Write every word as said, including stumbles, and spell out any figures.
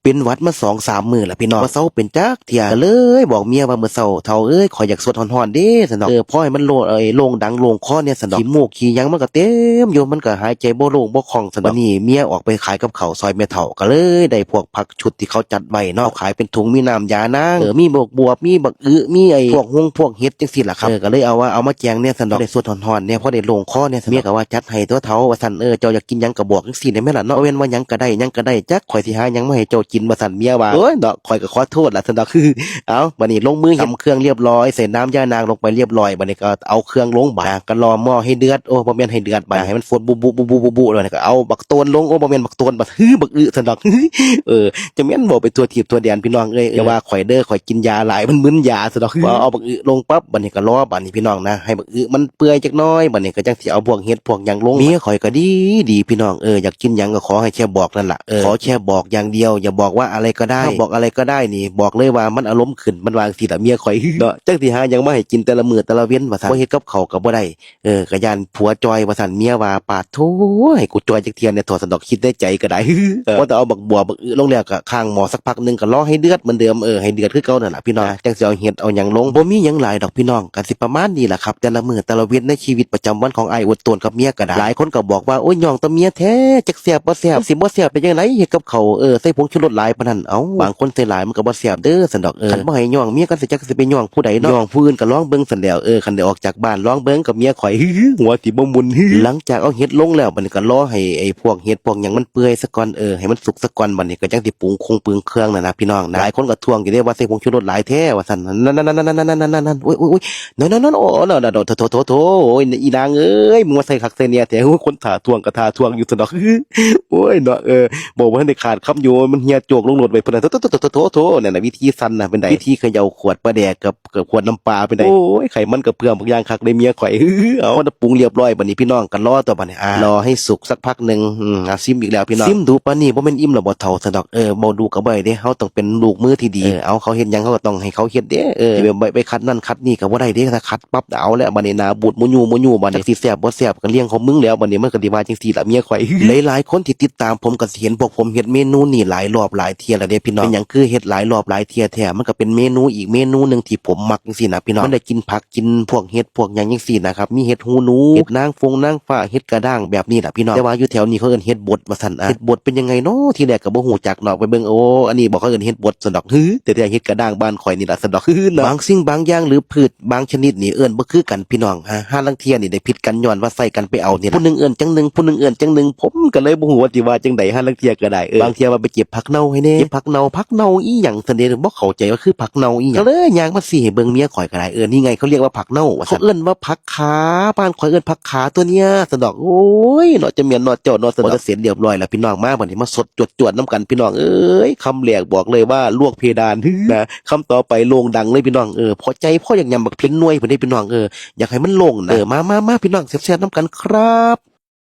เป็นหวัดมาสองสามมื้อแล้วพี่น้อง บ่เซาเป็นจักเทื่อ ก็เลยบอกเมียว่า มื้อเช้าเฒ่าเอ้ย ข้อยอยากสดฮ้อนๆเด้ ซั่นดอก เออ พอให้มันโล่ง เอ้ย โล่งดังโล่งคอแหน่ ซั่นดอก ขี้มูกขี้หยังมันก็เต็มอยู่ มันก็หายใจบ่โล่งบ่คล่อง ซั่นดอก บัดนี้เมียออกไปขายกับข้าวซอยแม่เฒ่า ก็เลยได้พวกผักชุดที่เขาจัดไว้เนาะ ขายเป็นถุง มีน้ำยานาง เออ มีบักบวบ มีบักอึ มีไอ้พวกฮงพวกเห็ดจังซี่ล่ะครับ เออ ก็เลยเอาว่า เอามาแจงแหน่ ซั่นดอก ได้สดฮ้อนๆแหน่ พอได้โล่งคอแหน่ ซั่นดอก เมียก็ว่า จัดให้ตั๊วเฒ่า ว่าซั่น เออ เจ้าอยากกินหยังก็บอกจังซี่ได้แม่ล่ะเนาะ บ่แม่นว่าหยังก็ได้ หยังก็ได้ จักข้อยสิหาหยังมาให้เจ้ากิน ว่าซั่น เมียว่า โอ้ยเนาะ ข้อยก็ขอโทษล่ะ ซั่นดอก เอ้า บัดนี้ลงมือเฮ็ด ตำเครื่องเรียบร้อย ใส่น้ำยานางลงไปเรียบร้อย บัดนี้ก็เอาเครื่องลง บาด ก็รอหม้อให้เดือด โอ้ บ่แม่นให้เดือด บาด ให้มันฟดบุบุบุบุบุบุแล้วก็เอาบักโตนลง โอ้ บ่แม่นบักโตน บัก ฮือ บักอึ ซั่นดอก เออ จะแม่นเว้าไปทั่วทีปทั่วแดนพี่น้องเอ้ย อย่าว่าข้อยเด้อ ข้อยกินยาหลาย มันมึนยา ซั่นดอก ว่าเอาบักอึลงปั๊บ บัดนี้ก็รอ บัดนี้พี่น้องนะ ให้บักอึมันเปื่อยจักหน่อย บัดนี้ก็จั่งสิเอาพวกเห็ดพวกหยังลง เมียข้อยก็ดีดีพี่น้อง เออ อยากกินหยังก็ขอให้แค่บอกนั่นล่ะ เออ ขอแค่บอกอย่างเดียว อย่าบอกว่าอะไรก็ได้ ถ้าบอกอะไรก็ได้นี่ บอกเลยว่ามันอารมณ์ขึ้น มันว่าจั่งซี้ล่ะเมียข้อย เนาะ จั่งสิหาหยังมาให้กินแต่ละมื้อแต่ละเว็น ว่าซั่น บ่เฮ็ดกับข้าวก็บ่ได้ เออ ก็ย้านผัวจ่อย ว่าซั่น เมียว่า ปาดโธ่ ให้กูจ่อยจักเทื่อแหน่เถาะ ซั่นดอก คิดในใจก็ได้ เออ พอแต่เอาบักบวบบักอึลงแล้วก็ค้างหม้อสักพักหนึ่งก็รอให้เดือดเหมือนเดิม เออ ให้เดือดคือเก่านั่นล่ะพี่น้อง จั่งสิเอาเห็ดเอาหยังลง บ่มีหยังหลายดอกพี่น้อง ก็สิประมาณนี้ล่ะครับ แต่ละมื้อแต่ละเว็นในชีวิตประจำวันของอ้ายอดต้นกับเมียก็ได้ หลายคนก็บอกว่า โอ้ย ย่องแต่เมียแท้ จักแซ่บบ่แซ่บ มันสิบ่แซ่บได้จั่งใด เฮ็ดกับข้าว เออ ใส่ผงชูรสหลายปานนั้น เอ้า บางคนใส่หลายมันก็บ่แซ่บเด้อ ซั่นดอก เออ คันบ่ให้ย่องเมียก็สิจักสิไปย่องผู้ใดเนาะ ย่องผู้อื่นก็ลองเบิ่งซั่นแหล้ว เออ คันได้ออกจากบ้านลองเบิ่งกับเมียข้อย หัวสิบ่หมุน หลังจากเอาเห็ดลงแล้ว บัดนี้ก็รอให้ไอ้พวกเห็ดพวกหยังมันเปื่อยซะก่อน เออ ให้มันสุกซะก่อน บัดนี้ก็จั่งสิปรุงคงปรุงเครื่องนั่นนะพี่น้องนะ หลายคนก็ท้วงอยู่เด้ว่าใส่ผงชูรสหลายแท้ ว่าซั่น นั่น นั่น นั่น นั่น นั่น นั่น นั่น โอ้ย โอ้ย โอ้ย นั่น นั่น นั่น โอ้ นั่น นั่น โถ โถ โถ โถ โอ้ย อีนางเอ้ย มึงมาใส่คักใส่แหน่แท้ โอ้ย คนถ่าท้วงก็ถ่าท้วงอยู่ซั่นดอก โอ้ย เนาะ เออ บอกว่าทันได้ขาดคำอยู่ มันเหี่ยโจกลงรถไว้พุ่นน่ะ โถ โถ โถ โถ โถ นั่นน่ะ วิธีสั่นน่ะ เป็นได วิธีเขย่าขวดปลาแดกกับ กับขวดน้ำปลา เป็นได โอ้ย ไขมันกระเพื่อมบักอย่างคักเลยเมียข่อย เอามาปรุงเรียบร้อย บัดนี้พี่น้องก็รอต่อ บัดนี้ อ่า รอให้สุกสักพักหนึ่ง อืม อ่ะ ซิมอีกแล้วพี่น้อง ซิมดูปานนี้บ่แม่นอิ่มแล้วบ่เฒ่า ซั่นดอก เออ เว้าดูก็บ่ได้เด้ เฮาต้องเป็นลูกมือที่ดี เออ เอาเขาเฮ็ดหยัง เฮาก็ต้องให้เขาเฮ็ดเด้ เออ ไป ไปขัดนั่นขัดนี่ก็บ่ได้เด้ ถ้าขัดปั๊บเอาแล้ว บัดนี้หน้าบูดมูยูมูยู บัดนี้สิแซ่บบ่แซ่บก็เรื่องของมึงแล้ว บัดนี้มันก็สิว่าจั่งซี่ล่ะเมียข่อย หลายๆคนที่ติดตามผมก็สิเห็นพวกผมเฮ็ดเมนูนี่หลายรอบหลายเทื่อแล้วเด้พี่น้อง เป็นหยังคือเฮ็ดหลายรอบหลายเทื่อแท้ มันก็เป็นเมนูอีกเมนูหนึ่งที่ผมมักจั่งซี่นะพี่น้อง มันได้กินผัก กินพวกเห็ดพวกหยังจั่งซี้นะครับ มีเห็ดหูหนู เห็ดนางฟงนางฟ้า เห็ดกระด้างแบบนี้ล่ะพี่น้อง แต่ว่าอยู่แถวนี้เขาเอิ้นเห็ดบดว่าซั่น อ่ะ เห็ดบดเป็นยังไงเนาะ ทีแรกก็บ่ฮู้จักเนาะ ไปเบิ่ง โอ้ อันนี้บ่ เขาเอิ้นเห็ดบดซั่นดอก ฮือ แต่แท้เห็ดกระด้างบ้านข่อยนี่ล่ะซั่นดอก ฮือ เนาะ บางสิ่งบางอย่างหรือพืชบางชนิดนี่เอิ้นบ่คือกันพี่น้อง ฮะ ห่าลางเทื่อนี่ได้ผิดกันย้อนว่าใส่กันไปเอานี่ล่ะ ผู้หนึ่งเอิ้นจั่งหนึ่ง ผู้หนึ่งเอิ้นจั่งหนึ่ง ผมก็เลยบ่ฮู้ว่าสิว่าจั่งใด ห่าลางเทื่อก็ได้ เออ บางเทื่อว่าไปเก็บผักเน่าให้แหน่ เก็บผักเน่า ผักเน่าอีหยังซั่นเด้ บ่เข้าใจว่าคือผักเน่าอีหยัง ก็เลยย่างมาซี้ให้เบิ่ง เมียข่อยก็ได้ เออ นี่ไงเขาเรียกว่าผักเน่าว่าซั่น เขาเอิ้นว่าผัก ขา บ้านข่อยเอิ้นผักขาตัวเนี้ย ซั่นดอก โอ้ย เนาะ จะแม่นเนาะเจ้าเนาะ ซั่นดอก พอจะเสร็จเรียบร้อยแล้วพี่น้อง มาบัดนี้มาสดจวดๆนำกันพี่น้องเอ้ย คำแรกบอกเลยว่าลวกเพดาน นะ คำต่อไปโล่งดังเลยพี่น้อง เออ พอใจพออยากยำบักเพ็นหน่วยพุ่นเด้พี่น้อง เออ อยากให้มันโล่งนะ เออ มามามาพี่น้อง แซ่บๆนำกันครับ